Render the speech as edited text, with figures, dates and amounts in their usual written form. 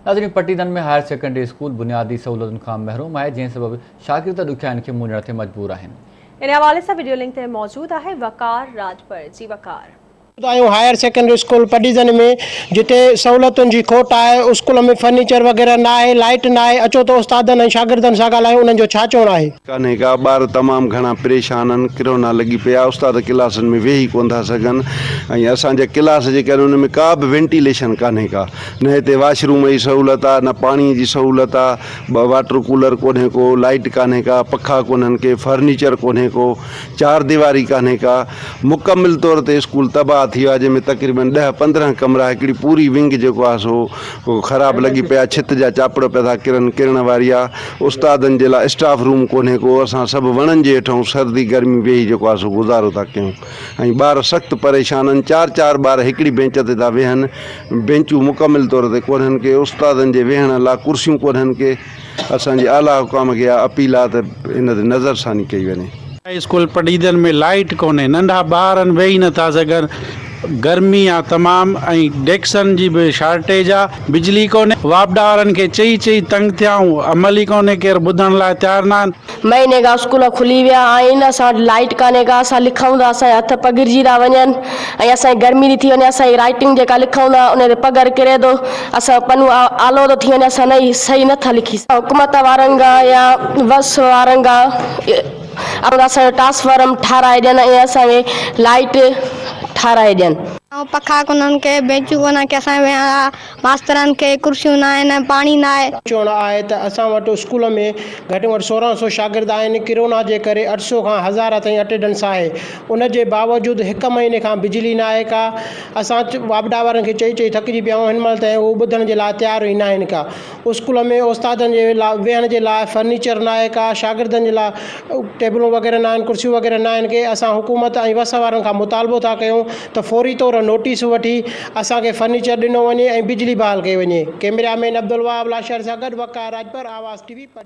ناظرين Patidan ۾ higher secondary school بنيادي سهولتن کان محروم آهي جنهن سبب شاگرد ڏکيائين کي منهن ڏيڻ تي مجبور آهن. ان حوالي سان وڊيو لنڪ تي موجود آهي وقار راڄپر جي وقار. آهيون هائر سيڪنڊري اسڪول پڊيزن ۾ جتي سهولتن جي کوٽ آهي اسڪول ۾ فرنيچر وغيره نه آهي لائيٽ نه آهي اچو ته استادن ۽ شاگردن سان ڳالهايون انهن جو ڇا چوڻ آهي. ڪانهي ڪا، ٻار تمام گهڻا پريشان آهن، ڪرونا لڳي پئي آهي، استاد ڪلاسن ۾ ويهي ڪونه ٿا سگهن ۽ اسان جا ڪلاس جيڪي آهن ان ۾ ڪا به وينٽيليشن ڪانهي ڪا، نه هتي واش روم جي سهولت آهي نه پاڻي جي سهولت آهي، واٽر ڪولر ڪونهي ڪو، لائيٽ ڪانهي ڪا، پکا ڪونهن ڪي، فرنيچر ڪونهي ڪو، چار ديواري ڪانهي ڪا، مڪمل طور تي اسڪول تباهه ٿي ويو آهي، جنهن ۾ تقريبن ڏهه 15 ڪمرا هڪڙي پوري ونگ جيڪو آهي سو خراب لڳي پئي آهي، ڇت جا چاپڙ پيا ٿا ڪرن، ڪرڻ واري آهي، استادن جي لاء اسٽاف روم ڪونهي ڪو، اسان سڀ وڻن جي هيٺئون سردي گرمي ويهي جيڪو آهي سو گذارو ٿا ڪيون ۽ ٻار سخت پريشان آهن، چار چار ٻار هڪڙي بينچ تي ٿا ويهن، بينچون مڪمل طور تي ڪونهن ڪي، استادن جي ويهڻ لاء ڪرسيون ڪونهن ڪي، اسان جي اعليٰ حڪام کي اها اپيل آهي ته ان تي نظرثاني ڪئي وڃي. هاء اسڪول پڊعيدن ۾ لائيٽ ڪونهي ننڍا ٻار آهن ويهي نٿا سگهن گرمي آ تمام ۽ ڊيڪسن جي به شارٽيج آ بجلي ڪونهي واپڊا وارن کي چئي چئي تنگ ٿيا آهيون عمل ئي ڪونهي ڪير ٻڌڻ لاء تيار ناهن. مهيني کان اسڪول کلي ويا آهن اسان وٽ لائيٽ ڪانهي ڪا اسان لکون ٿا اسان جا هٿ پگهرجي ٿا وڃن ۽ اسان کي گرمي ٿي ٿي وڃي اسان جي رائيٽنگ جيڪا لکون ٿا ان تي پگهر ڪري ٿو اسان جو پنو آلو ٿو ٿي وڃي اسان نه صحيح نٿا لکي سگهون حڪومت وارن کان يا وس وارن کان اسان جو ٽاسفارم ٺاراهي ڏين ۽ اسان کي لائيٽ ٺاراهي ڏين. پکا ڪونهن ڪي بينچون ڪونهن ڪي اسان ويهڻ لاء ماسترن کي ڪرسيون ناهن پاڻي ناهي. چوڻ آهي ته اسان وٽ اسڪول ۾ گهٽ ۾ گهٽ 16 سو شاگرد آهن ڪرونا جي ڪري اٺ سو کان هزار تائين اٽينڊنس آهي ان جي باوجود هڪ مهيني کان بجلي ناهي ڪا اسان واپڊا وارن کي چئي چئي ٿڪجي پيا آهيون هن مهل تائين هو ٻڌڻ جي لاء تيار ئي ناهن ڪا اسڪول ۾ استادن جي لاء ويهڻ جي لاء فرنيچر ناهي ڪا شاگردن جي لاء ٽيبلون وغيره ناهن ڪرسيون وغيره ناهن ڪي اسان حڪومت ۽ وس وارن کان مطالبو ٿا ڪيون ته فوري طور نوٽيس وٺي اسان کي فرنيچر ڏنو وڃي ۽ بجلي بحال ڪئي وڃي ڪئميرا مين عبدالوهاب لاشاري سان گڏ وقار راڄپر آواز ٽي وي.